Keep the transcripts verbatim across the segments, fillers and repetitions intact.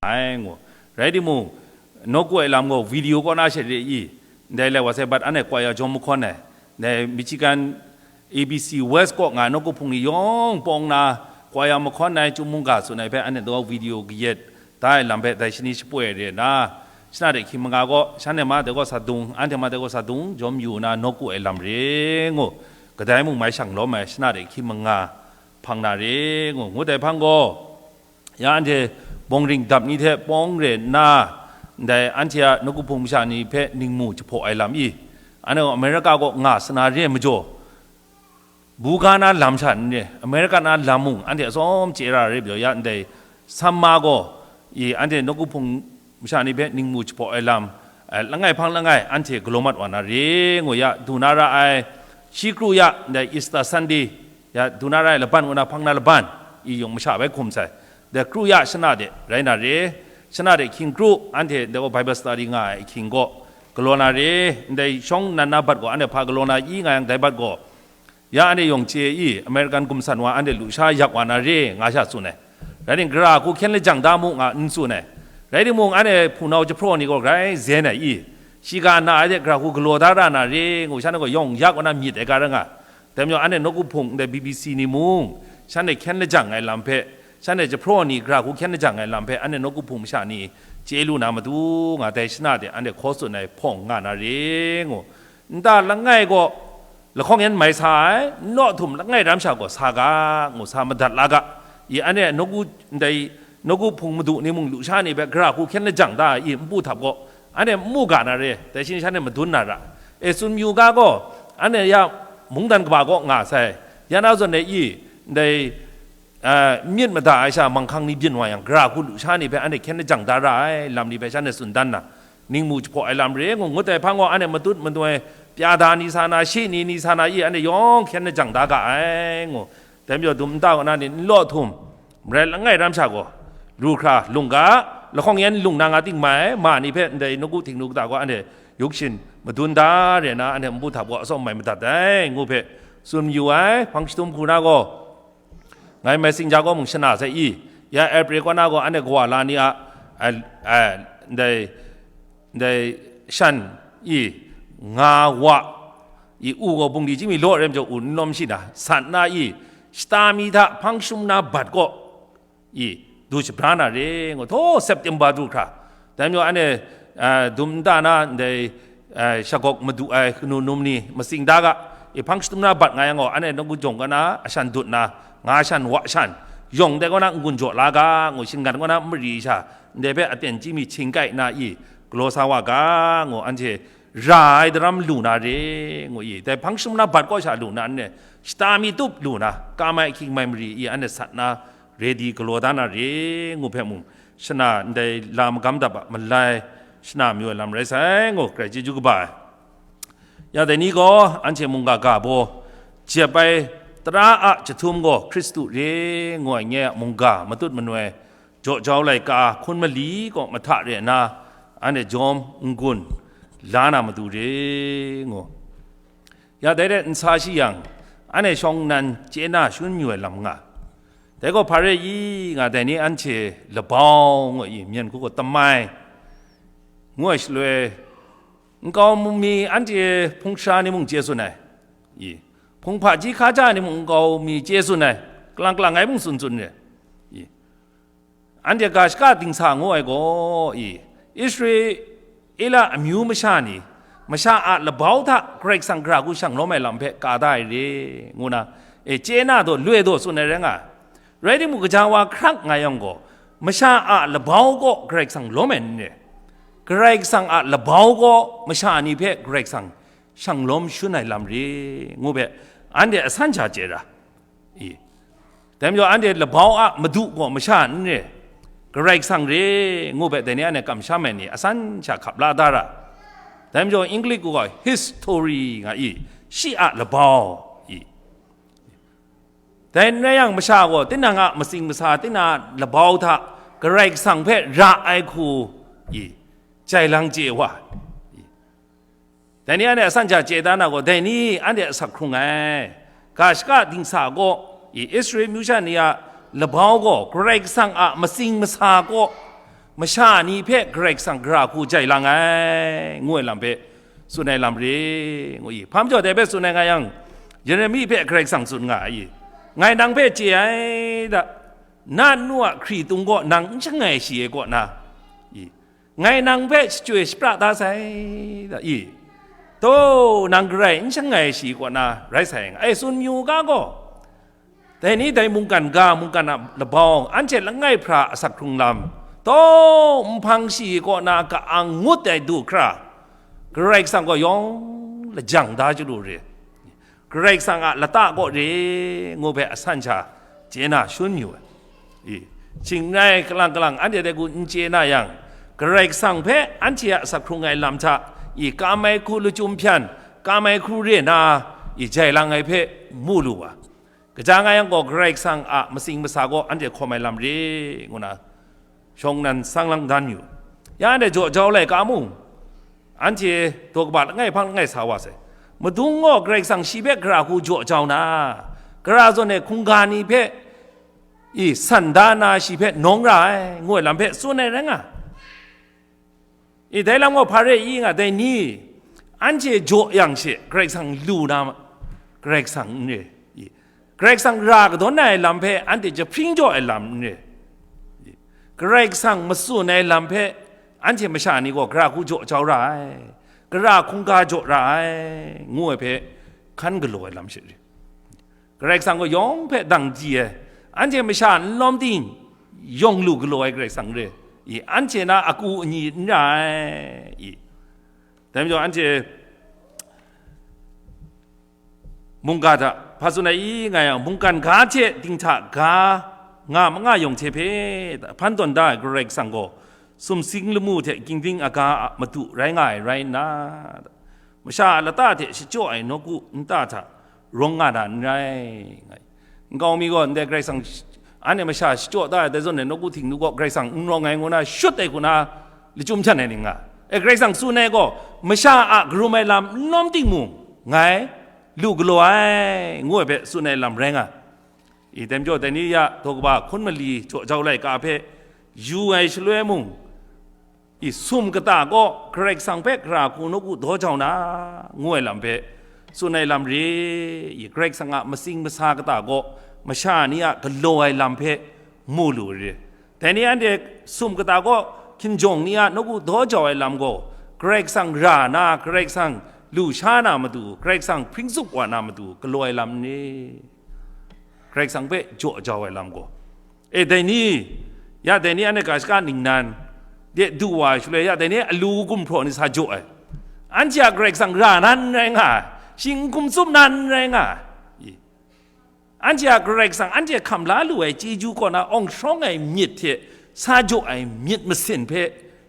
ai ngu. Rai timung, nawku ai lam gaw video kaw na she re i, ndai lai wa sai bat anhte kwaya jawm mahkawn ai, ndai Michigan A B C West kaw nga nawku hpung ni yawng pawng na kwaya mahkawn ai, Chyum mungga tsun ai hpe anhte gaw video kayat da ai lam hpe dai shani shapoi re na, shana de hkying manga gaw, shanhte ma de gaw sa dung, anhte ma de gaw sa dung, jawm yu na nawku ai lam re ngu, kadai mung mai shang lawm ai, shana de hkying manga hpang na re ngu, ngut ai hpang gaw, ya anhte bawngring dap ni hte pawng re nna, ndai anhte a nawku hpung masha ni hpe ningmu jahpaw ai lam i, anhte gaw Amerika kaw nga sana re ai majaw, bu ga na lam sha n re, Amerika na lam mung anhte atsawm chye ra re pyaw ya ndai, Samma gaw i anhte nawku hpung masha ni hpe ningmu jahpaw ai lam, eh, langai hpang langai anhte galaw mat wa na re ngu ya, du na ra ai, shi kru ya ndai Easter Sunday ya du na ra ai laban ngu na hpang na laban, i yung masha bai hkum sai, dai kru ya shana de rai na re, shana de hkying kru anhte ndai gaw Bible study nga ai hkying gaw galaw na re, ndai shawng nnan na bat gaw anhte hpa galaw na i nga yang dai bat gaw, ya anhte yawng chye i, American gumsan wa anhte lusha yak wa na re nga sha tsun ai. Rai timung, gara hku hkyen lajang da mu nga n tsun ai. Rai timung, anhte hpunau jahpraw ni gaw grai zen ai i, shiga na ai hte gara hku galaw da ra na re ngu shanhte gaw yawng yak wa na myit ai ga ra nga. Dai majaw, anhte nawku hpung ndai B B C ni mung, shanhte hkyen lajang ai lam hpe, shanhte jahpraw ni gara hku hkyen lajang ai lam hpe, anhte nawku hpung masha ni chye lu na matu nga, dai shana de anhte hkaw tsun ai hpawng nga na re ngu. Nta langai gaw lahkawng yan mai sa ai, n law htum langai ram sha gaw sa ga, ngu sa madat la ga. I anhte nawku, ndai nawku hpung madu ni mung lusha ni hpe gara hku hkyen lajang da ai i npu htap gaw, anhte n mu ga na re, dai shi ni shanhte madun na ra. E, tsun yu ga gaw, anhte ya mungdan kaba kaw nga sai, ya na zawn e i, ndai, a, myit mada ai sha manghkang ni byin wa yang, gara hku lusha ni hpe anhte hkyen lajang da ra ai lam ni hpe shanhte tsun dan na, ningmu jahpaw ai lam re ngu ngut ai hpang gaw, anhte matut manoi, pyada ni sa na, shi ni ni sa na i, anhte yawng hkyen lajang da ga ai ngu. Dai majaw, dum nta kaw na ni n law htum, marai langai ram sha gaw, lu hkra lung ga, lahkawng yan lung na nga ting mai, ma ni hpe ndai nawku htingnu kata gaw anhte yuk shin madun da re na, anhte npu htap gaw atsawm mai madat ai ngu hpe tsun yu ai, hpang jahtum hku na gaw, ngai mai sing ja gaw mung shana sai i, ya April kaw na gaw anhte kawa la ni a, a, a, ndai, ndai shan i, nga wa i, u gaw bungli chyim mi law rem jaw u n lawm shi na, sat na i, shata mi hta hpang shum na bat kaw i, du shabra na re ngu, htaw September du hkra. Dai majaw anhte, a, dum nta na ndai, a, shagawk madu ai kanu num ni matsing da ga, i hpang shatum na bat nga yang gaw, anhte nawku jawng kaw na ashan dut na, nga shan, wa shan, yawng dai kaw na n-gun jaw la ga ngu, shinggan kaw na mari sha, ndai hpe aten chyim mi hkying kai na i, galaw sa wa ga ngu, anhte ra ai daram lu na re ngu i, dai hpang shatum na bat kaw sha lu na n re, shata mi tup lu na, kam ai ahkying mai mari i, anhte sat na, ready galaw da na re ngu hpe mung, shana ndai la magam dap a malai shana mayu ai lam rai sai ngu, grai chyeju kaba ai. Ya dai ni gaw anhte mungga ga baw jep ai tara a jahtum gaw Hkristu re ngu ai nye a mungga matut manoi, jaw jau laika, hkun mali kaw mahta re nna, anhte jawm n-gun la na matu re ngu. Ya dai hte n sa shi yang, anhte shawng nnan chye na shangun yu ai lam nga. Dai gaw hpa rai i nga, dai ni anhte labau ngu i, myen hku gaw tamai ngu ai shaloi, nkau mi anhte hpung sara ni mung chye tsun ai, i, hpung hpaji hkaja ni mung nkau mi chye tsun ai, kalang kalang ngai mung tsun tsun re, i. Anhte ga shaka dingsa ngu ai gaw, i, Israela amyu masha ni, masha a labau hta Karai Kasang gara hku shang lawm ai lam hpe ka da ai re, ngu na, e, chye na daw, loi daw tsun ai rai nga ai. Rai timung, gaja wa hkrak nga yang gaw, masha a labau gaw Karai Kasang lawm ai n re? Karai Kasang a labau gaw masha ni hpe Karai Kasang shang lawm shun ai lam re, ngu hpe anhte asan sha chye ra. I. Dai majaw, anhte labau a madu gaw masha n re, Karai Kasang re, ngu hpe dai ni anhte kamsham ai ni asan sha hkap la da ra. Dai majaw, English gaw history nga i, shi a labau, i. Dai n rai yang, masha gaw tinang a matsing masa, tinang a labau hta Karai Kasang hpe ra ai hku, i, jai lang chye wa, i. Dai ni anhte asan sha chye da na gaw, dai ni anhte asak hkrung ai. Ga shaka dingsa gaw, i, Israel myu sha ni a labau gaw Karai Kasang a matsing masa kaw, masha ni hpe Karai Kasang gara hku jai lang ai, ngu ai lam hpe tsun ai lam re, ngu i. Hpa majaw dai hpe tsun ai nga yang, Yeremi hpe Karai Kasang tsun nga ai i, "Ngai nang hpe chye ai da, na nu a hkritung gaw nang n shangai shi ai kaw na, i, ngai nang hpe shachyoi shapra da sai da, i, taw nang garai n shangai shi kaw na rai sai nga ai," tsun mayu ga gaw, dai ni dai mungkan ga, mungkan a labau, anhte langai hpra asak hkrung lam, taw nhpang shi kaw na ka-ang ngut ai du hkra, Karai Kasang gaw yawng lajang da chyalu re, Karai Kasang a lata kaw re, ngu hpe asan sha chye na shun yu ai. I, shing rai kalang kalang anhte dai hku n chye na yang, Karai Kasang hpe anhte a asak hkrung ai lam hta, i, kam ai hku lachyum hpyan, kam ai hku re na, i, jai lang ai hpe mu lu wa. Kaja nga yang gaw, Karai Kasang a matsing masa gaw anhte hkawm ai lam re, ngu na shawng nnan sang lang dan yu. Ya anhte jaw jau laika mung, anhte daw kaba langai hpang langai sa wa sai. Madung gaw Karai Kasang shi hpe gara hku jaw jau na, gara zawn e hkungga ni hpe, i, san da na shi hpe nawng ra ai, ngu ai lam hpe tsun ai rai nga. I, dai lam gaw hpa re i nga, dai ni, anhte jaw yang she Karai Kasang lu na ma, Karai Kasang n re. I, Karai Kasang ra kadawn ai lam hpe anhte jahpring jaw ai lam n re. I, Karai Kasang matsun ai lam hpe anhte masha ni gaw gara hku jaw jau ra ai, gara hkungga jaw ra ai, ngu ai hpe hkan galaw ai lam she re. Karai Kasang gaw yawng hpe dang di ai, anhte masha n lawm ting, yawng lu galaw ai Karai Kasang re, i, anhte na aku ani n ra ai, i. Dai majaw anhte mungga hta hpa tsun ai i nga yang, mungkan ga hte dinghta ga nga ma nga yawng hte hpe hpan tawn da ai Karai Kasang gaw, sumsing lamu hte gingding aga a madu rai nga ai rai nna, masha a lata hte shachyaw ai nawku nta hta rawng nga na n rai, nga ai. Nkau mi gaw ndai Karai Kasang sh-, anhte masha shachyaw da ai dai zawn e nawku htingnu gaw Karai Kasang n rawng ai ngu na shut ai hku na lachyum htan ai ni nga. E, Karai Kasang tsun ai gaw, masha a karum ai lam n lawm timung, ngai lu galaw ai, ngu ai hpe tsun ai lam rai nga. I, dai majaw, dai ni ya daw kaba hkun mali jaw jau laika hpe yu ai shaloi mung, i, sum kata gaw Karai Kasang hpe gara hku nawku daw jau na, ngu ai lam hpe tsun ai lam re, i, Karai Kasang a matsing masa kata gaw masha ni a galaw ai lam hpe mu lu re. Dai ni anhte sum kata gaw hkinjawng ni a nawku daw jau ai lam gaw, Karai Kasang ra na, Karai Kasang lu sha na matu, Karai Kasang hpring tsup wa na matu galaw ai lam n re? Karai Kasang hpe jaw jau ai lam gaw, e, dai ni, ya dai ni anhte ga shaka ningnan de du wa ai shaloi, ya dai ni alu gumhpraw ni sa jaw ai. Anhte a Karai Kasang ra na n rai nga ai, shing n hkum tsup na n rai nga ai. I, anhte a Karai Kasang anhte hkam la lu ai chyeju kaw na awng sharawng ai myit hte sa jaw ai myit masin hpe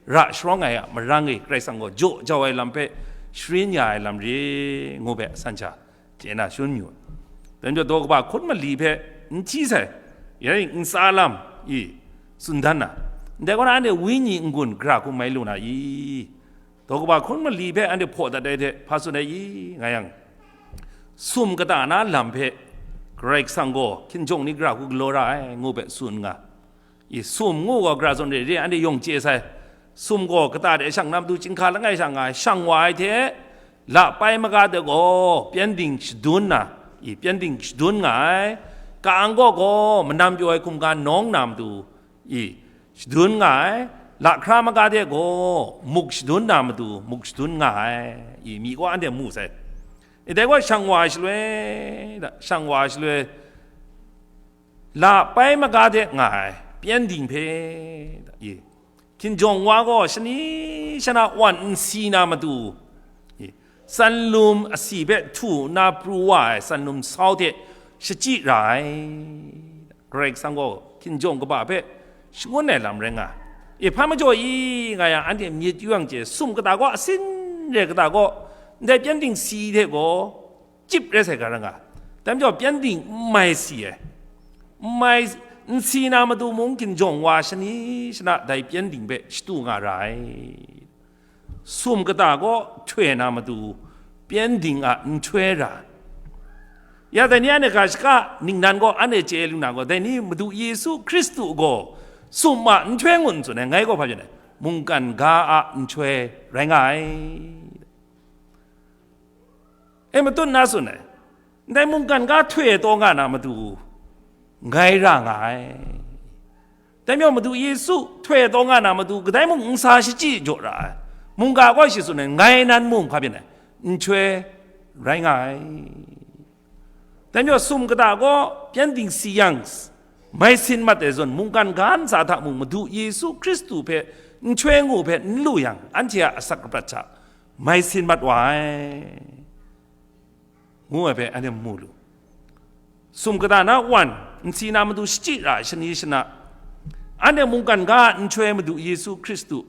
ra sharawng ai a marang e, Karai Kasang gaw jaw jau ai lam hpe sharin ya ai lam re, ngu hpe san sha chye na shun yu. Dai majaw daw kaba hkun mali hpe n hti sai, ya ning ntsa lam i tsun dan na, ndai kaw na anhte wenyi n-gun gara hku mai lu na i? Daw kaba hkun mali hpe anhte hpaw dat ai hte hpa tsun ai i nga yang, sum kata na lam hpe Karai Kasang gaw hkinjawng ni gara hku galaw ra ai, ngu hpe tsun nga. I, sum ngu gaw gara zawn re re anhte yawng chye sai. Sum gaw kata de shang na matu chyinghka langai sha nga ai, shang wa ai hte lapai maga de gaw pyengdin shadun na, i, pyengdin shadun nga ai. Ka-ang gaw gaw manam pyaw ai hkumga nawng na matu, i, shadun nga ai. Lahkra maga de gaw muk shadun na matu muk shadun nga ai, i, mi gaw anhte mu sai. I, dai gaw shang wa ai shaloi, da, shang wa ai shaloi, lapai maga de nga ai pyengdin hpe, da, i, hkinjawng wa gaw shani shana wan n si na matu, i, sanlum asi hpe htu nna pru wa ai sanlum sau hte shachyi ra ai. Karai Kasang gaw hkinjawng kaba hpe shangun ai lam rai nga ai. Hpa majaw i nga yang, anhte myit yu yang chye, sum kata gaw asin re kata gaw, ndai pyengdin si hte gaw chyip rai sai ga rai nga. Dai majaw pyengdin n mai si ai, n mai, n si na matu mung hkinjawng wa shani shana dai pyengdin hpe shatu nga ra ai. Sum kata gaw htoi na matu pyengdin a nhtoi ra. Ya, dai ni anhte ga shaka ningnan gaw anhte chye lu na gaw, dai ni Madu Yesu Hkristu gaw Sum a nhtoi ngu n tsun ai, ngai gaw hpa pyen ai, mungkan ga a nhtoi rai nga ai. E, matut na tsun ai, ndai mungkan ga htoi taw nga na matu, ngai ra nga ai. Dai majaw Madu Yesu htoi taw nga na matu, kadai mung n sa shachyi jaw ra ai. Mungga gaw shi tsun ai, ngai nan mung hpa pyen ai, nhtoi rai nga ai. Dai majaw sum kata gaw pyan dingsi yang, mai sin mat ai zawn, mungkan ga ntsa hta mung Madu Yesu Hkristu hpe nhtoi ngu hpe n lu yang, anhte a asak laprat hta mai sin mat wa ai, ngu ai hpe anhte mu lu. Sum kata na wan, nsi na matu shachyi ra ai shani shana, anhte mungkan ga a nhtoi Madu Yesu Hkristu,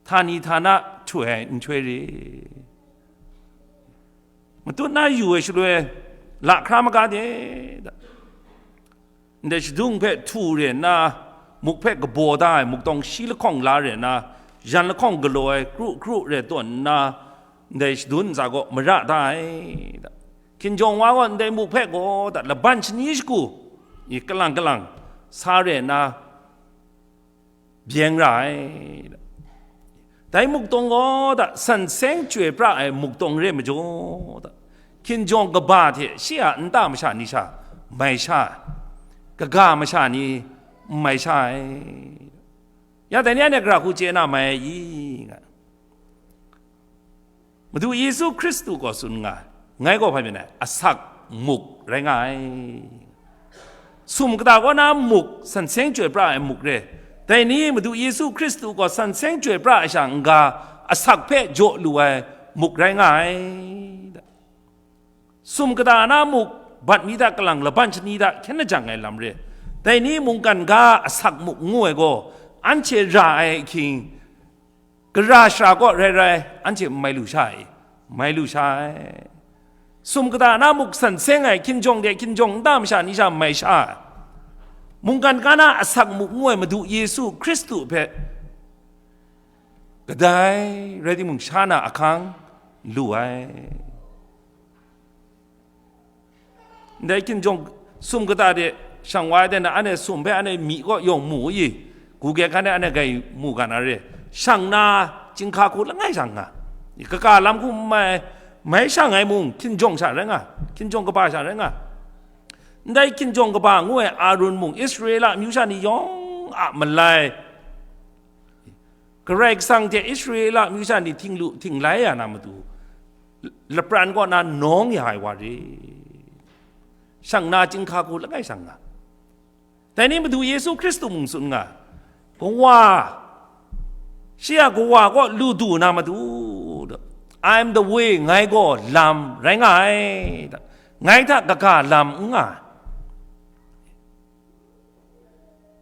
htani htana htoi ai nhtoi re. Matut na yu ai shaloi, lahkra maga de, ndai shadung hpe htu re nna, muk hpe kabaw da ai muktawng shi lahkawng la re nna, jan lahkawng galaw ai kru kru re tawn nna, ndai shadun ntsa gaw mara da ai. Hkinjawng wa gaw ndai muk hpe gaw da laban shani shagu, i kalang kalang sa re nna, byeng ra ai. Dai muktawng gaw da san seng chyoi pra ai muktawng re majaw da, hkinjawng kaba hte shi a nta masha ni sha mai sha ai, kaga masha ni n mai sha ai. Ya dai ni anhte gara hku chye na mai ai i? Nga. Madu Yesu Hkristu gaw tsun nga, ngai gaw hpa pyen ai, asak muk rai nga ai. Sum kata kaw na muk, san seng chyoi pra ai muk re. Dai ni Madu Yesu Hkristu gaw san seng chyoi pra ai sha n-ga, asak hpe jaw lu ai muk rai nga ai. Sum kata na muk, bat mi hta kalang laban shani hta hkyen lajang ai lam re. Dai ni mungkan ga asak muk ngu ai gaw, anhte ra ai ahkying, gara shara kaw rai rai, anhte n mai lu sha ai, mai lu sha ai. Sum kata na muk san seng ai, hkinjawng de hkinjawng nta masha ni sha mai sha ai. Mungkan ga na asak muk ngu ai Madu Yesu Hkristu hpe kadai rai timung, sha na ahkang lu ai. Ndai hkinjawng sum kata de shang wa ai de na, anhte sum hpe anhte myi kaw yawng mu i, gu ge hkan e anhte grai mu ga na re. Shang na, chyinghka hku langai shang nga, kaga lam hku mai, mai shang ai mung, hkinjawng sha rai nga, hkinjawng kaba sha rai nga. Ndai hkinjawng kaba ngu ai Arun mung, Israela amyu sha ni yawng a malai, Karai Kasang hte Israela amyu sha ni htinglu htinglai ya na matu, lapran kaw na nawng ya ai wa re. Shang na, chyinghka hku langai shang nga. Dai ni Madu Yesu Hkristu mung tsun nga, Kawa, shi a Kawa kaw lu du na matu, I am the way, ngai gaw lam rai nga ai, ngai hta kaga lam n nga ai.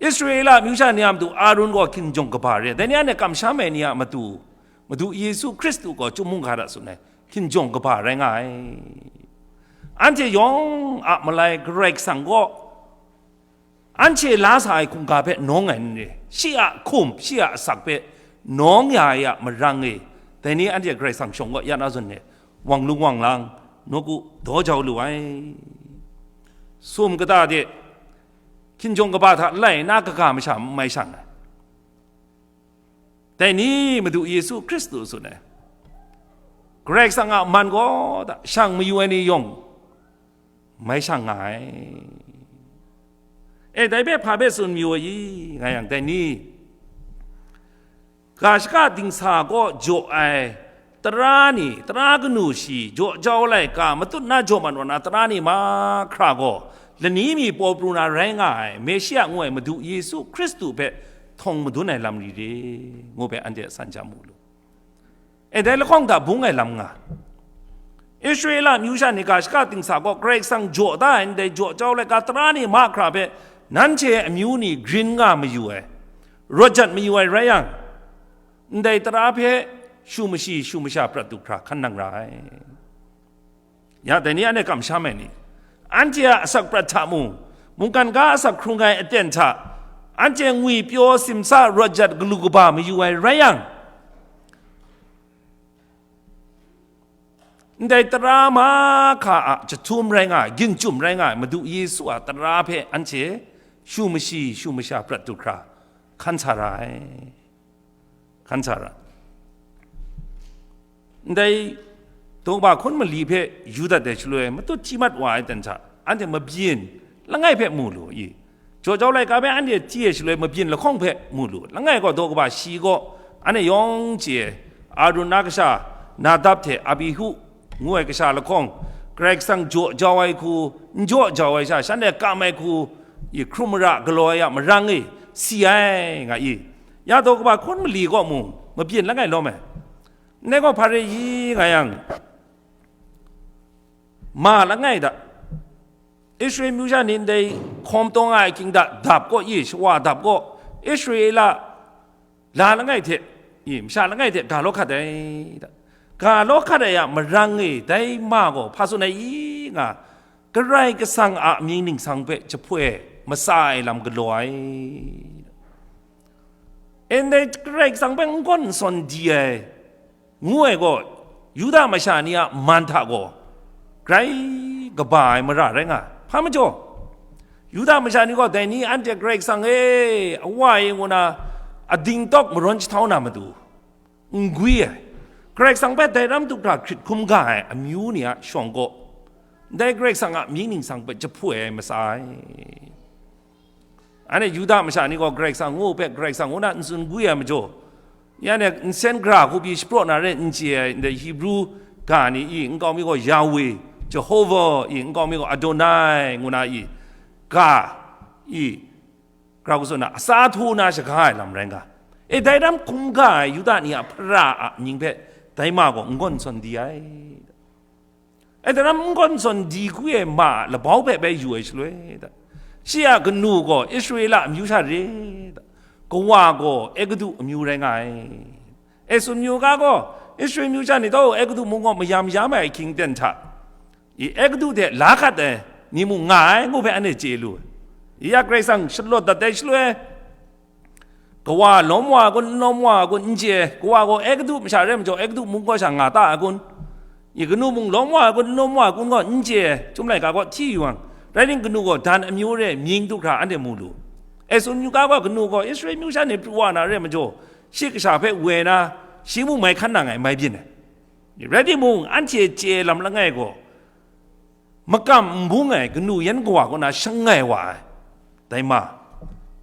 Israela amyu sha ni a matu Arun gaw hkinjawng kaba re. Dai ni anhte kamsham ai ni a matu, Madu Yesu Hkristu gaw chyum mungga hta tsun ai, hkinjawng kaba rai nga ai. Anhte yawng a malai Karai Kasang gaw anhte la sa ai hkungga hpe nawng ai n re, shi a hkum, shi a asak hpe nawng ya ai a marang e, dai ni anhte Karai Kasang shawng kaw ya na zawn e, wang lung wang lang, nawku daw jau lu ai. Sum kata de hkinjawng kaba hta lai na kaga masha n mai shang ai. Dai ni Madu Yesu Hkristu tsun ai, Karai Kasang a man gaw da shang mayu ai ni yawng mai shang nga ai. E, dai hpe hpa hpe tsun mayu ai i, nga yang, dai ni ga shaka dingsa kaw jaw ai tara ni, tara kanu shi, jaw jau laika matut na jaw mat wa na tara ni mahkra gaw, lani mi paw pru na rai nga ai Meshia ngu ai Madu Yesu Hkristu hpe htawng madun ai lam ri re, ngu hpe anhte a san hta mu lu. E, dai lahkawng hta bung ai lam nga, Israela amyu sha ni ga shaka dingsa gaw Karai Kasang jaw da ai ndai jaw jau laika tara ni mahkra hpe nanhte amyu ni grin nga mayu ai, rawt jat mayu ai rai yang, ndai tara hpe shu mashi shu masha prat du hkra hkan nang ra ai. Ya, dai ni anhte kamsham ai ni, anhte a asak prat hta mung, mungkan ga asak hkrung ai aten hta, anhte ngwi pyaw simsa rawt jat galu kaba mayu ai rai yang, ndai tara mahka a jahtum rai nga ai, ginchyum rai nga ai Madu Yesu a tara hpe anhte shu mashi shu masha prat du hkra hkan sa ra ai. Hkan sa ra. Ndai daw kaba hkun mali hpe yu dat ai shaloi, matut hti mat wa ai ten hta, anhte mabyin langai hpe mu lu i? Jaw jau laika hpe anhte hti ai shaloi, mabyin lahkawng hpe mu lu. Langai gaw daw kaba shi gaw, anhte yawng chye ai, Arun a kasha Nadab hte Abihu ngu ai kasha lahkawng, Karai Kasang jaw jau ai hku, n jaw jau ai sha, shanhte kam ai hku, i hkrum mara galaw ai a marang e si ai, nga i? Ya daw kaba hkun mali gaw mung, mabyin langai lawm ai. Ndai gaw hpa rai i, nga yang, ma langai hta, Israel myu sha ni ndai hkawm taw nga ai hkying hta dap gaw i, shawa dap gaw, Israela la langai hte, i, masha langai hte ga law hkat ai hta. Ga law hkat ai a marang e, dai ma gaw hpa tsun ai i, nga, Karai Kasang a amying ningsang hpe jahpoi matsa ai lam galaw ai. Ndai Karai Kasang hpe n gawn n sawn di ai, ngu ai gaw, Yuda masha ni a man hta gaw grai kaba ai mara rai nga ai. Hpa majaw, Yuda masha ni gaw dai ni anhte Karai Kasang e, a Wa e ngu na ading tawk marawn jahtau na matu, n gwi ai. Karai Kasang hpe dai ram du hkra hkrit hkum ga ai amyu ni a shawng gaw, ndai Karai Kasang a amying ningsang hpe jahpoi ai matsa ai. Anhte Yuda masha ni gaw Karai Kasang ngu hpe Karai Kasang ngu na n tsun gwi ai majaw, ya ne nsen gara hku pyi shapraw na re n chye ai, ndai Hibru ga ni i nkau mi gaw Yahweh, Jehovah i nkau mi gaw Adonai ngu na i ga i, grau kau tsun na, asa htu na shaga ai lam rai nga. E, dai ram hkum ga ai Yuda ni a hpara a mying hpe dai ma gaw n gawn n sawn di ai. E, dai ram n gawn n sawn di hku e ma a labau hpe bai yu ai shaloi, da, shi a kanu gaw Israela amyu sha re, da, kawa gaw Egutu amyu rai nga ai. E, tsun yu ga gaw, Israel myu sha ni tau Egutu mung gaw mayam ya mai ahkying ten hta, i, Egutu hte la hkat ai ni mung nga ai ngu hpe anhte chye lu ai. I, ya Karai Kasang shalawt dat ai shaloi, kawa lawm wa ai kun, n lawm wa ai kun, n chye ai, kawa gaw Egutu masha rai majaw, Egutu mung kaw sha nga ta ai kun, i, kanu mung lawm wa ai kun, n lawm wa ai kun gaw n chye ai, Chyum laika gaw hti yu yang, rai ning, kanu gaw dan amyu re mying du hkra anhte mu lu. E, tsun yu ga gaw, kanu gaw Israel myu sha ni pru wa na rai majaw, shi kasha hpe woi na, shi mung mai hkan nang ai mai byin ai. Rai timung, anhte chye lam langai gaw, makam n bung ai kanu yan kawa kaw na shangai wa ai, dai ma,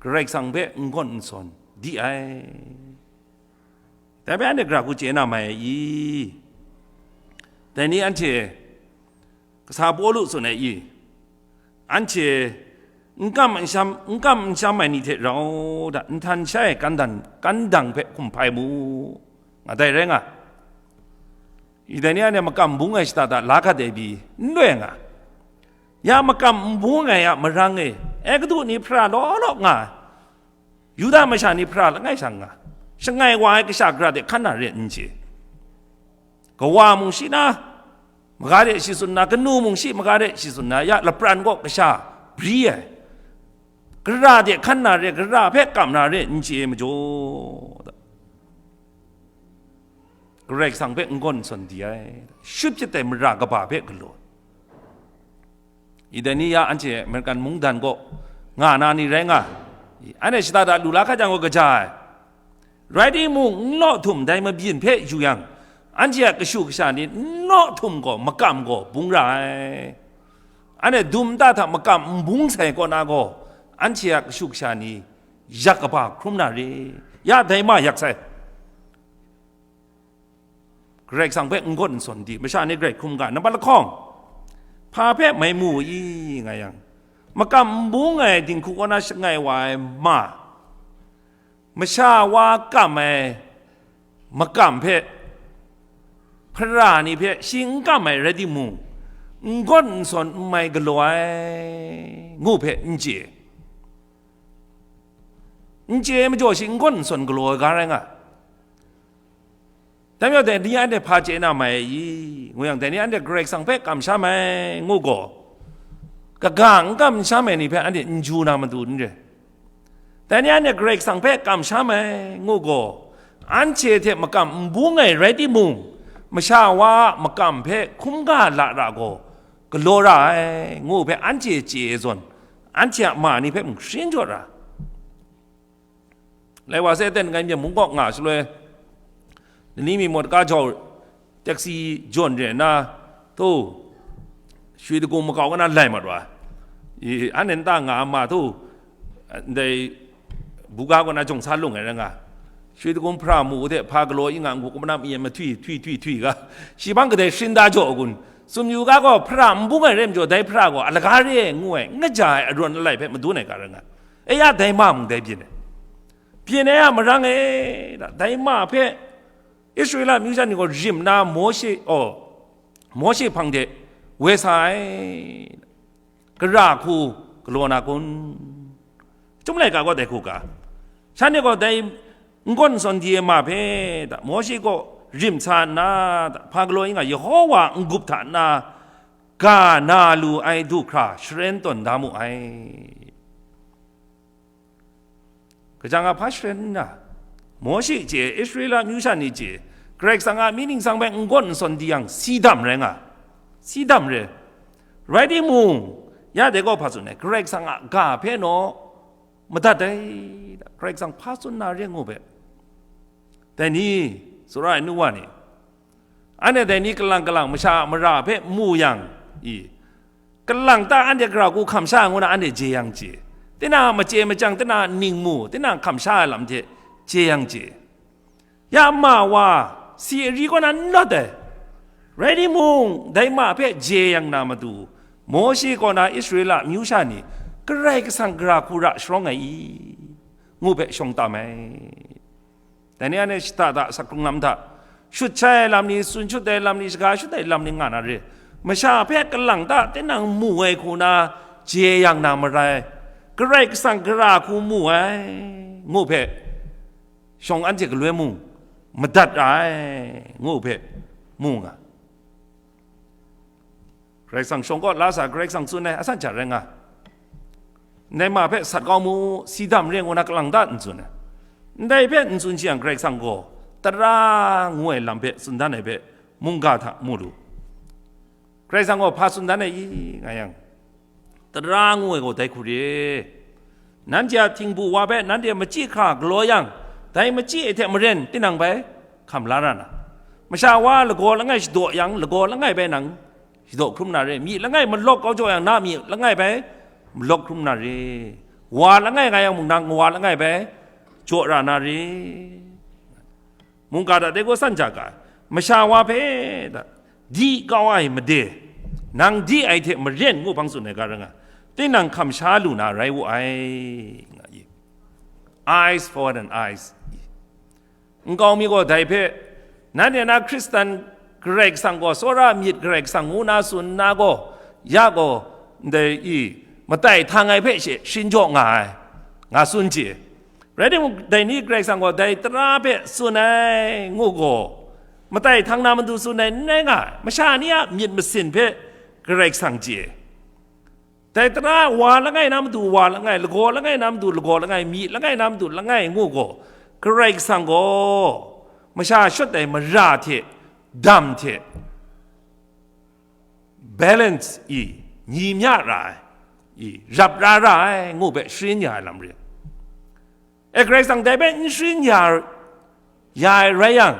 Karai Kasang hpe n gawn n sawn di ai. Dai hpe anhte gara hku chye na mai ai i? Dai ni anhte kasa Pawlu tsun ai i? Anhte n kam n sham, n kam n sham ai ni hte rau da, nhtan shai ai kan dan, kan dang hpe hkum hpai mu, nga dai rai nga. I, dai ni anhte makam bung ai shada da la hkat ai pyi n loi nga. Ya makam n bung ai a marang e, Egutu ni hpara law law nga ai, Yuda masha ni hpara langai sha nga, shangai wa ai kasha gara de hkan na re n chye. Kawa mung shi na, maga de shi tsun na, kanu mung shi maga de shi tsun na, ya lapran gaw kasha bri ai, gara de hkan na re, gara hpe kam na re n chye majaw, Karai Kasang hpe n gawn n sawn di ai, shut chyit ai mara kaba hpe galaw. I, dai ni ya anhte American mungdan kaw nga na ni rai nga, i, anhte shada da lu la hkat jang gaw kaja ai. Rai timung, n law htum dai mabyin hpe yu yang, anhte a kashu kasha ni n law htum gaw makam gaw bung ra ai. Anhte dum nta hta makam n bung sai kaw na gaw, anhte a kashu kasha ni yak kaba hkrum na re? Ya dai ma yak sai. Karai Kasang hpe n gawn n sawn di, masha ni grai hkrum ga, nambat lahkawng, hpa hpe mai mu i, nga yang, makam n bung ai dinghku kaw na shangai wa ai ma, masha wa kam ai makam hpe hpara ni hpe shi n kam ai rai timung, n gawn n sawn n mai galaw ai, ngu hpe n chye. N chye ai majaw shi n gawn n sawn galaw ai ga rai nga. Dai majaw dai ni anhte hpa chye na mai i? Ngu yang, dai ni anhte Karai Kasang hpe kamsham ai ngu gaw, kaga n kamsham ai ni hpe anhte n ju na matu n re. Dai ni anhte Karai Kasang hpe kamsham ai ngu gaw, anhte hte makam n bung ai rai timung, masha wa a makam hpe hkungga la ra gaw, galaw ra ai, ngu hpe anhte chye ai zawn, anhte a ma ni hpe mung sharin jaw ra. Lai wa se ten ngai Myen mung kaw nga shaloi, ni mi mawt ka jau, taxi jawn re nna, to, Shwe Dagung makau ka na lai mat wa. I, an nen ta nga ma to, ndai buga kaw na jawng sa lung ai rai nga. Shwe Dagung hpra mu u hte hpa galaw i nga, ngu kumna mi mahtwi, twi, twi, twi ga. Shi bang kadai shrin da jaw kun. Sumyu ga gaw hpra n bung ai rai majaw, dai hpra gaw alaga re ai ngu ai, ngaja ai aron alai hpe madun ai ga rai nga. E ya dai ma mung dai byin ai. Byin ai a marang e, dai ma hpe Israela myu sha ni gaw rim nna Mawshe, aw, Mawshe hpang de woi sa ai, gara hku galaw na kun? Chyum laika gaw dai hku ga, shanhte gaw dai n-gawn n sawn di ai ma hpe, da, Mawshe gaw rim sa nna, da, hpa galaw i nga, Yehowa n-gup hta nna ga na lu ai du hkra sharen tawn da mu ai. Kaja nga hpa sharen nna, Mawshe chye, Israela myu sha ni chye, Karai Kasang a mi ningsang hpe n-gawn n sawn di yang, si dam rai nga, si dam re. Rai timung, ya dai gaw hpa tsun ai, Karai Kasang a ga hpe naw madat ai, Karai Kasang hpa tsun na re ngu hpe. Dai ni, tsawra ai nu wa ni, anhte dai ni kalang kalang masha a mara hpe mu yang, i, kalang ta anhte gara hku hkam sha ai ngu na anhte je yang chye. Tinang a machye machyang, tinang a ningmu, tinang hkam sha ai lam hte je yang chye. Ya ma wa, si ari kaw na n lawt ai. Rai timung, dai ma hpe je yang na matu, Mawshe kaw na Israela myu sha ni, Karai Kasang gara hku ra sharawng ai i? Ngu hpe shawng tam ai. Dai ni anhte shada da, sakhkrung lam hta, shut shai ai lam ni, tsun shut ai lam ni, shaga shut ai lam ni nga na re. Masha hpe kalang ta tinang mu ai hku na je yang na marai, Karai Kasang gara hku mu ai, ngu hpe, shawng anhte galoi mung madat ra ai, ngu hpe mu nga. Karai Kasang shawng kaw la sa, Karai Kasang tsun ai, asan hta rai nga. Ndai ma hpe sat kau mu, si dam re ngu na kalang ta n tsun ai. Ndai hpe n tsun shi yang, Karai Kasang gaw tara ngu ai lam hpe tsun dan ai hpe mungga hta mu lu. Karai Kasang gaw hpa tsun dan ai i, nga yang, tara ngu ai gaw dai hku re. Nanhte a htingbu wa hpe nanhte machyi hkra galaw yang, dai machyi ai hte maren tinang bai hkam la ra na. Masha wa lagaw langai shadaw yang, lagaw langai bai nang shadaw hkrum na re. Myi langai malawk kau jaw yang, na myi langai bai malawk hkrum na re. Wa langai nga yang mung, nang wa langai bai jaw ra na re. Mungga hta de gaw san ja ga, masha wa hpe da, di kau ai made, nang di ai hte maren ngu hpang tsun ai ga rai nga, tinang hkam sha lu na rai wu ai, nga i. Eyes for an eyes. Nkau mi gaw dai hpe, nanhte na Hkristan Karai Kasang gaw tsawra myit Karai Kasang ngu na tsun nna gaw, ya gaw, ndai i, matai htang ai hpe she shrin jaw nga ai, nga tsun chye. Rai timung, dai ni Karai Kasang gaw dai tara hpe tsun ai ngu gaw, matai htang na matu tsun ai n rai nga ai. Masha ni a myit masin hpe Karai Kasang chye. Dai tara wa langai na matu wa langai, lagaw langai na matu lagaw langai, myi langai na matu langai ngu gaw, Karai Kasang gaw masha shut ai mara hte dam hte balance i, myi mya ra ai, i, rap ra ra ai ngu hpe sharin ya ai lam re. E, Karai Kasang dai hpe n sharin ya, ya ai rai yang,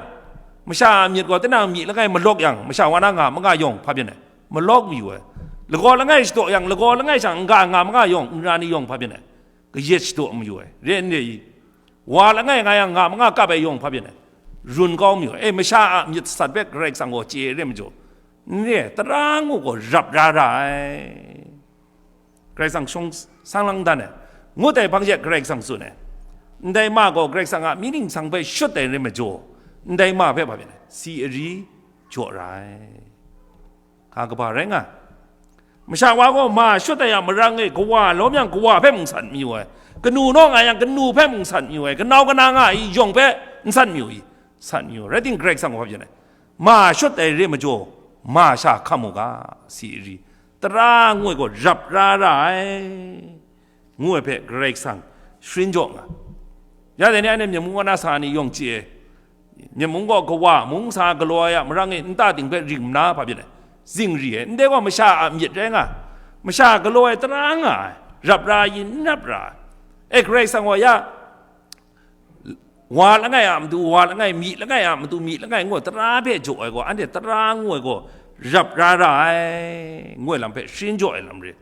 masha a myit gaw tinang myi langai malawk yang, masha wa na nga manga yawng hpa byin ai, malawk mayu ai. Lagaw langai shadaw yang, lagaw langai sha n-ga nga manga yawng, n ra ni yawng hpa byin ai, kayat shadaw mayu ai, re n re i? Wa langai nga yang, nga manga kap ai yawng hpa byin ai, run kau mayu ai. E, masha a myit sat hpe Karai Kasang gaw chye ai re majaw, n re, tara ngu gaw rap ra ra ai. Karai Kasang shawng sang lang dan ai, ngut ai hpang she Karai Kasang tsun ai. Ndai ma gaw Karai Kasang a mi ningsang hpe shut ai rai majaw, ndai ma hpe hpa byin ai, si ari jaw ra ai. Hka kaba rai nga ai. Masha wa gaw ma shut ai a marang e, kawa lawm yang kawa hpe mung san mayu ai, kanu naw nga yang kanu hpe mung san mayu ai, kanau kana nga ai yawng hpe n san mayu i? San mayu. Rai timung, Karai Kasang gaw hpa byin ai, ma shut ai re majaw, ma sha hkam u ga, si ari, tara ngu ai gaw rap ra ra ai, ngu ai hpe Karai Kasang sharin jaw nga. Ya dai ni anhte Myen mung kaw na sa ni yawng chye ai. Myen mung gaw kawa mung sa galaw ai a marang e nta ting hpe ring nna hpa byin ai, zing ri ai. Ndai gaw masha a myit rai nga ai. Masha galaw ai tara nga ai, rap ra ai, n rap ra ai. E, Karai Kasang gaw ya wa langai a matu wa langai, myi langai a matu myi langai ngu tara hpe jaw ai gaw, anhte tara ngu ai gaw rap ra ra ai, ngu ai lam hpe sharin jaw ai lam re.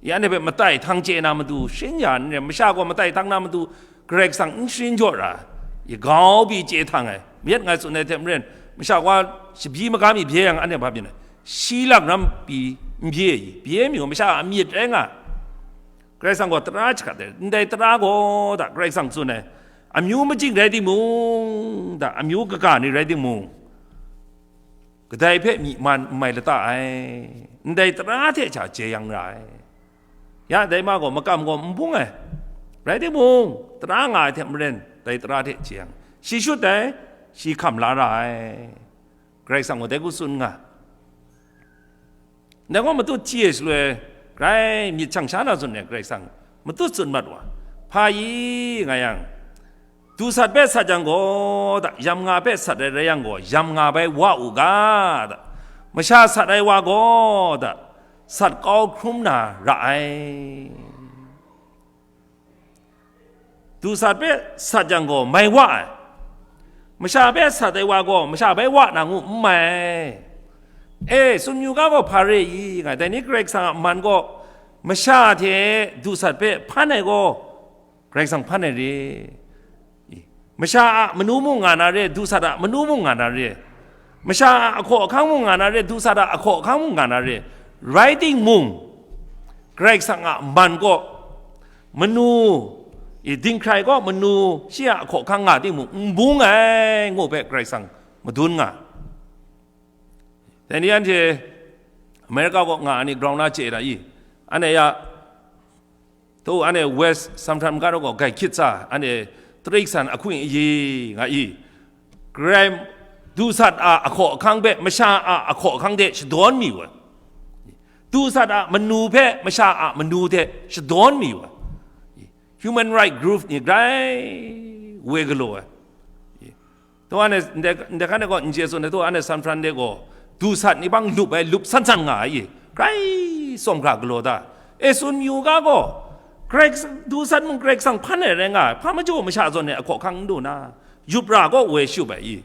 I anhte hpe matai htang chye na matu sharin ya n re, masha gaw matai htang na matu Karai Kasang n sharin jaw ra, i grau pyi chye htang ai, myit ngai tsun ai hte maren, masha wa shabyi magam mi bye yang anhte hpa byin ai, shi lak ram pyi n bye i, bye mi gaw masha a myit rai nga. Karai Kasang gaw tara jahkat ai, ndai tara gaw da Karai Kasang tsun ai, amyu majing rai timung, da amyu kaga ni rai timung, kadai hpe myi man n mai lata ai, ndai tara hte sha jeyang ra ai. Ya dai ma gaw makam gaw n bung ai, rai timung, tara nga ai hte maren, dai tara hte jeyang, shi shut ai, shi hkam la ra ai. Karai Kasang gaw dai hku tsun nga. Dai gaw matut hti e shaloi, grai myit shang sha na tsun ai Karai Kasang matut tsun mat wa. Hpa i nga yang, dusat hpe sat yang gaw da, yam nga hpe sat ai rai yang gaw, yam nga bai wa u ga da, masha sat ai wa gaw da, sat kau hkrum na ra ai. Dusat hpe sat yang gaw mai wa ai, masha hpe sat ai wa gaw masha bai wa na ngu n mai. E, tsun yu ga gaw hpa re i nga, dai ni Karai Kasang a man gaw masha hte dusat hpe hpan ai gaw Karai Kasang hpan ai re. Masha a manu mung nga na re, dusat a manu mung nga na re, masha a ahkaw ahkang mung nga na re, dusat a ahkaw ahkang mung nga na re, rai timung, Karai Kasang a man kaw, manu, i, dinghkrai kaw manu shi a ahkaw ahkang nga timung, n bung ai, ngu hpe Karai Kasang madun nga. Dai ni anhte America kaw nga ai ni grau na chye na i? Anhte ya, to anhte West San Fran ga gaw gai hkyit sa, anhte tarik san ahkung ayi nga i? Grai dusat a ahkaw ahkang hpe masha a ahkaw ahkang hte shadawn mi wa, dusat a manu hpe masha a manu hte shadawn mi wa, human right group ni grai woi galaw ai. To anhte ndai, ndai hkan e gaw n chye tsun ai, to anhte San Fran de gaw dusat ni bang lup ai, lup san san nga ai, grai tsawm hkra galaw da. E, tsun yu ga gaw, Karai Kasang, dusat mung Karai Kasang hpan ai rai nga ai, hpa majaw masha zawn e ahkaw ahkang n du na, yup ra gaw woi shup ai i?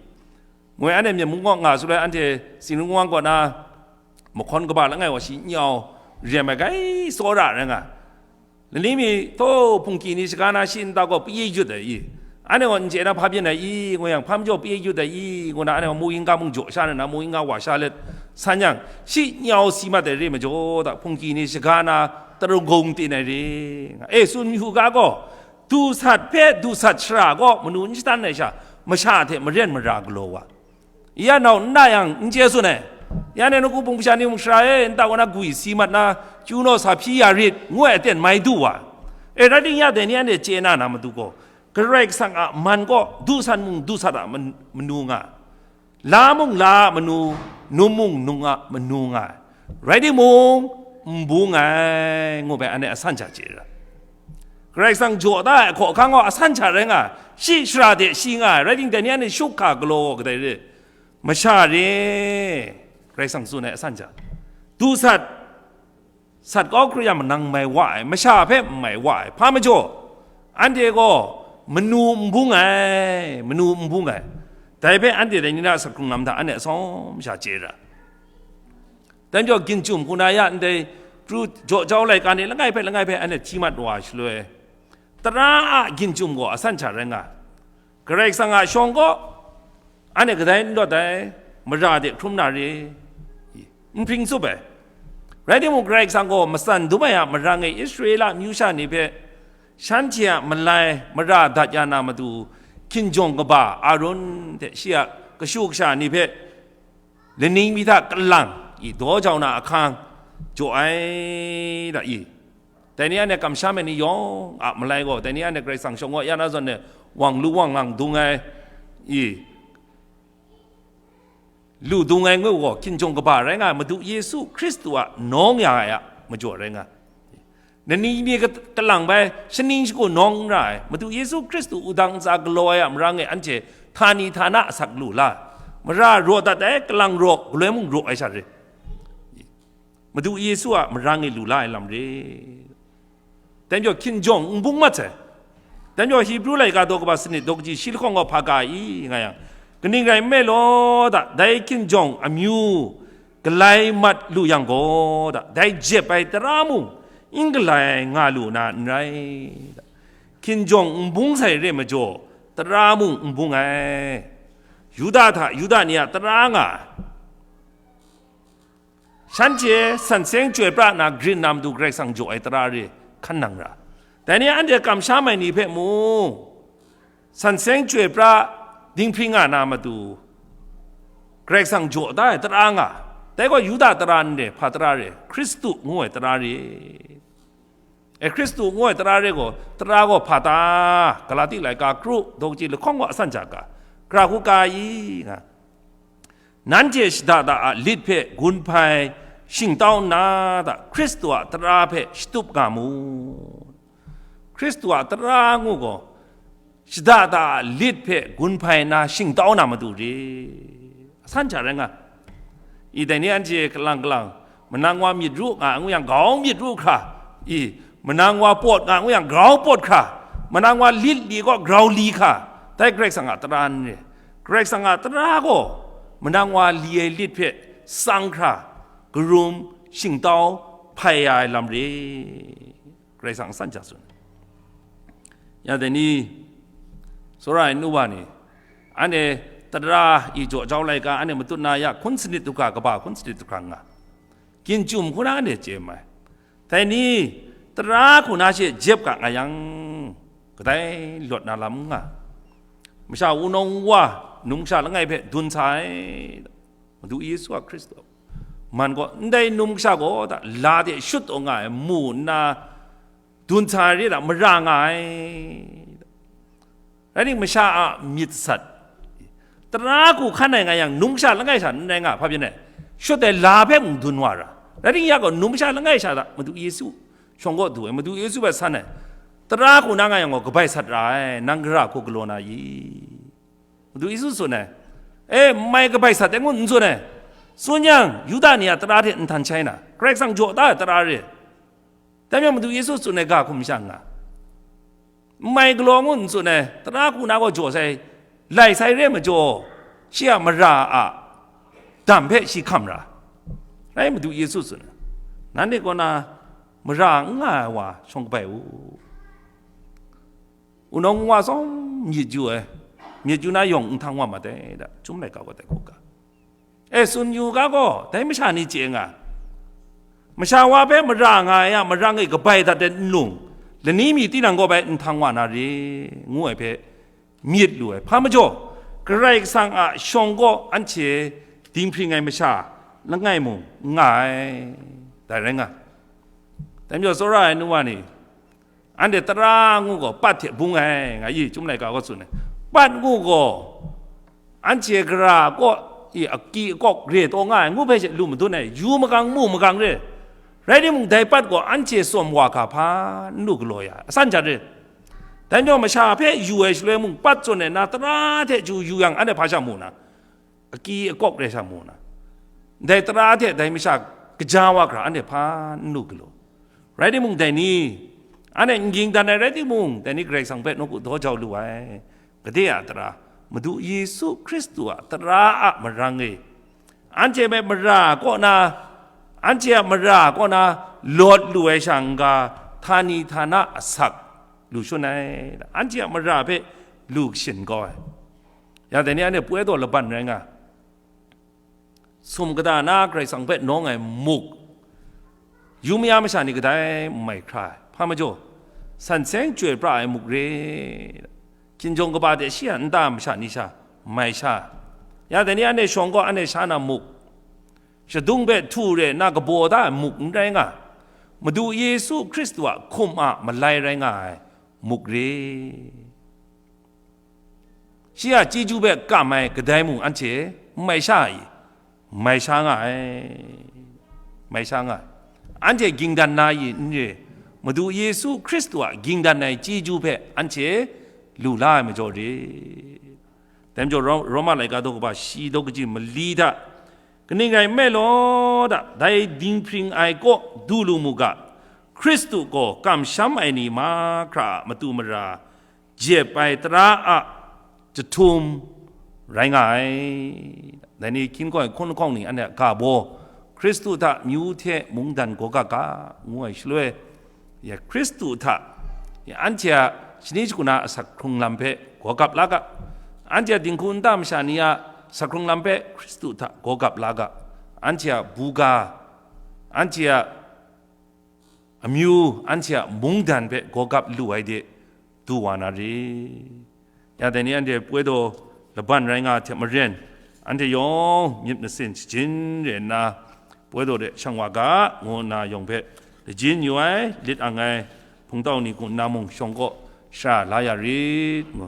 Ngoi anhte Myen mung kaw nga shaloi, anhte Tsingrang wang kaw na mahkawn kaba langai wa shi nyau rem ai gai tsawra rai nga. Lani mi, to, hpungki ni shaga na shi nta gaw pyi yut ai i? Anhte gaw n chye na hpa byin ai i? Ngu yang, hpa majaw pyi yut ai i? Ngu na, anhte gaw mu yingga mung jaw sha nna, mu yingga wa sha let san yang, shi nyau si mat ai re majaw, da hpungki ni shaga na tarung tin ai re nga. E, tsun yu ga gaw, dusat hpe dusat shara gaw manu n shatan ai sha, masha hte maren mara galaw wa. Ya nau n na yang, n chye tsun ai. Ya ne, nawku bung kasha ni mung shara e, nta kaw na gwi si mat na, kyu naw sa hpyi ya rit, ngu ai aten mai du wa. E, rai ting ya dai ni anhte chye na na matu gaw, Karai Kasang a man gaw dusat mung dusat a man-, manu nga, la mung la a manu, num mung num a manu nga ai. Rai timung, n bung ai, ngu bai anhte asan sha chye ra. Karai Kasang jaw da ai ahkaw ahkang gaw asan sha rai nga, shi shara de shi nga ai, rai timung, dai ni anhte shuk hka galaw gaw kadai re? Masha re, Karai Kasang tsun ai asan sha. Dusat, sat kau hkru yang manang mai wa ai, masha hpe n mai wa ai, hpa majaw, anhte gaw manu n bung ai, manu n bung ai. Dai hpe anhte dai ni na a sakrung lam hta anhte atsawm sha chye ra. Dai majaw, ginjum hku na ya ndai pru jaw jau laika ni langai hpe langai hpe anhte hti mat wa shaloi, tara a ginjum gaw asan sha rai nga, Karai Kasang a shawng gaw anhte kadai n rawt ai, mara de hkrum na re, n hpring tsup ai. Rai timung, Karai Kasang gaw matsan dum ai a marang e Israela amyu sha ni hpe, shanhte a malai mara dat ya na matu, hkinjawng kaba Arun hte shi a kashu kasha ni hpe, laning mi hta kalang i daw jau na ahkang jaw ai da i? Dai ni anhte kamsham ai ni yawng a malai gaw, dai ni anhte Karai Kasang shawng wa ya na zawn e, wang lu wang lang dung ai, i, lu dung ai ngu gaw, hkinjawng kaba rai nga ai, Madu Yesu Hkristu a nawng ya ai a majaw rai nga ai. Nani mi kat-, kalang bai shaning shagu nawng n ra ai, Madu Yesu Hkristu wudang ntsa galaw ai a marang e anhte htani htana asak lu la, mara raw dat ai, kalang raw, galoi mung raw ai sha re. Madu Yesu a marang e lu la ai lam re. Dai majaw hkinjawng n bung mat sai. Dan yawng Hibru laika daw kaba sanit daw kaji shi lahkawng gaw hpa ga i, nga yang, kaning rai nme law da, dai hkinjawng amyu galai mat lu yang gaw da, dai jep ai tara mung n galai nga lu na n rai. Hkinjawng n bung sai re majaw, tara mung n bung ai. Yuda hta Yuda ni a tara nga ai. Shanhte san seng chyoi pra na grin na matu Karai Kasang jaw ai tara re hkan nang ra. Dai ni anhte kamsham ai ni hpe mung, san seng chyoi pra dinghpring nga na matu Karai Kasang jaw da ai tara nga. Dai gaw Yuda tara n re, hpa tara re, Hkristu ngu ai tara re. E, Hkristu ngu ai tara re gaw, tara gaw hpa ta? Galati laika kru, daw kaji lahkawng gaw asan ja ga, gara hku ga i, nga. Nanhte shada da a lit hpe gun hpai shingtau nna da, Hkristu a tara hpe shatup nga mu. Hkristu a tara ngu gaw, shada da a lit hpe gun hpai nna shingtau na matu re. Asan hta rai nga. I dai ni anhte kalang kalang, manang wa myit ru nga ngu yang, grau myit ru hkra, i, manang wa pawt nga ngu yang, grau pawt hkra, manang wa lit li gaw, grau li hkra, dai Karai Kasang a tara n re. Karai Kasang a tara gaw, manang wa li ai lit hpe tsang hkra, karum, shingtau, hpai ya ai lam re. Karai Kasang san ja tsun. Ya dai ni, tsawra ai nu wa ni, anhte tara i jaw jau laika, anhte matut na ya hkun sanit du hkra, kaba hkun sanit du hkra nga. Ginchum hku na anhte chye mai. Dai ni, tara hku na she jep ga nga yang, kadai lawt na lam n nga. Masha wunawng wa, numsha langai hpe dun sa ai. Madu Yesu a Hkristu man gaw, ndai numsha gaw da, la de shut taw nga ai, mu nna dun sa ai re da, mara nga ai. Rai timung, masha a myit sat, tara hku hkan ai nga yang, numsha langai sha n rai nga, hpa byin ai? Shut ai la hpe mung dun wa ra. Rai timung, ya gaw, numsha langai sha da, Madu Yesu shawng kaw du ai, Madu Yesu hpe san ai, tara hku na nga yang gaw, kabai sat ra ai, nang gara hku galaw na i? Madu Yesu tsun ai, e, n mai kabai sat ai ngu n tsun ai. Tsun yang, Yuda ni a tara hte nhtan shai na, Karai Kasang jaw da ai tara re. Dai majaw, Madu Yesu tsun ai ga hkum sha nga, n mai galaw ngu n tsun ai, tara hku na gaw jaw sai, lai sai re majaw, shi a mara a dam hpe shi hkam ra. Rai, Madu Yesu tsun ai, nanhte kaw na mara n nga ai wa shawng kabai u. Wunawng wa tsawm myit yu ai, myit yu na yawng n htang wa mat ai da, Chyum laika gaw dai hku ga. E, tsun yu ga gaw, dai masha ni chye nga, masha wa hpe mara nga ai a marang e kabai dat ai nlung, lani mi tinang kaw bai n htang wa na re, ngu ai hpe myit lu ai. Hpa majaw, Karai Kasang a shawng kaw anhte dinghpring ai masha langai mung n nga ai, dai rai nga. Dai majaw, tsawra ai nu wa ni, anhte tara ngu gaw, pat hte bung ai, nga i, Chyum laika gaw tsun ai. Pat ngu gaw, anhte gara kaw i, aki akawk re taw nga ai ngu hpe she lu madun ai, yu magang, mu magang re. Rai timung, dai pat gaw anhte tsawm wa ga hpa n lu galaw ya, asan jat re. Dai majaw, masha hpe yu ai shaloi mung, pat tsun ai na, tara hte chyu yu yang, anhte hpa sha mu na? Aki akawk re sha mu na? Dai tara hte dai masha kaja wa hkra anhte hpa n lu galaw. Rai timung, dai ni, anhte n ging dan ai rai timung, dai ni Karai Kasang hpe nawku daw jau lu ai. Gade a tara, Madu Yesu Hkristu a tara a marang e, anhte hpe mara kaw na, anhte a mara kaw na lawt lu ai sha n-ga, htani htana asak lu shun ai, anhte a mara hpe lu kashin kau ai. Ya dai ni anhte poi taw laban rai nga, sum kata na Karai Kasang hpe nawng ai muk, yu maya masha ni kadai n mai hkra ai. Hpa majaw, san seng chyoi pra ai muk re, hkinjawng kaba de shi a nta masha ni sha mai sha. Ya dai ni anhte shawng gaw anhte sha na muk, shadung hpe htu re nna kabaw da ai muk n rai nga, Madu Yesu Hkristu a hkum a malai rai nga ai muk re. Shi a chyeju hpe kam ai kadai mung anhte n mai sha i? Mai sha nga ai, mai sha nga ai. Anhte ging dan na i n re, Madu Yesu Hkristu a ging dan ai chyeju hpe anhte lu la ai majaw re. Dai majaw, Ro-, Roma laika daw kaba shi daw kaji mali hta, kaning rai nme law da, dai dinghpring ai kaw du lu mu ga, Hkristu gaw kamsham ai ni mahkra a matu mara jep ai tara a jahtum rai nga ai. Dai ni hkying hkawng ai hkun lahkawng ni anhte a ga baw, Hkristu hta amyu hte mungdan gaw gap ga, ngu ai shaloi, ya Hkristu hta, ya anhte a shani shagun a asak hkrung lam hpe gaw gap la ga, anhte a dinghku nta masha ni a asak hkrung lam hpe Hkristu hta gaw gap la ga, anhte a buga, anhte a amyu, anhte a mungdan hpe gaw gap lu ai de du wa na re. Ya dai ni anhte poi daw laban rai nga hte maren, anhte yawng myit masin shajin re nna, poi daw de shang wa ga, ngu nna yawng hpe lajin yu ai, lit ang ai hpungtau ni hku nna mung shawng kaw shara la ya rit, ngu.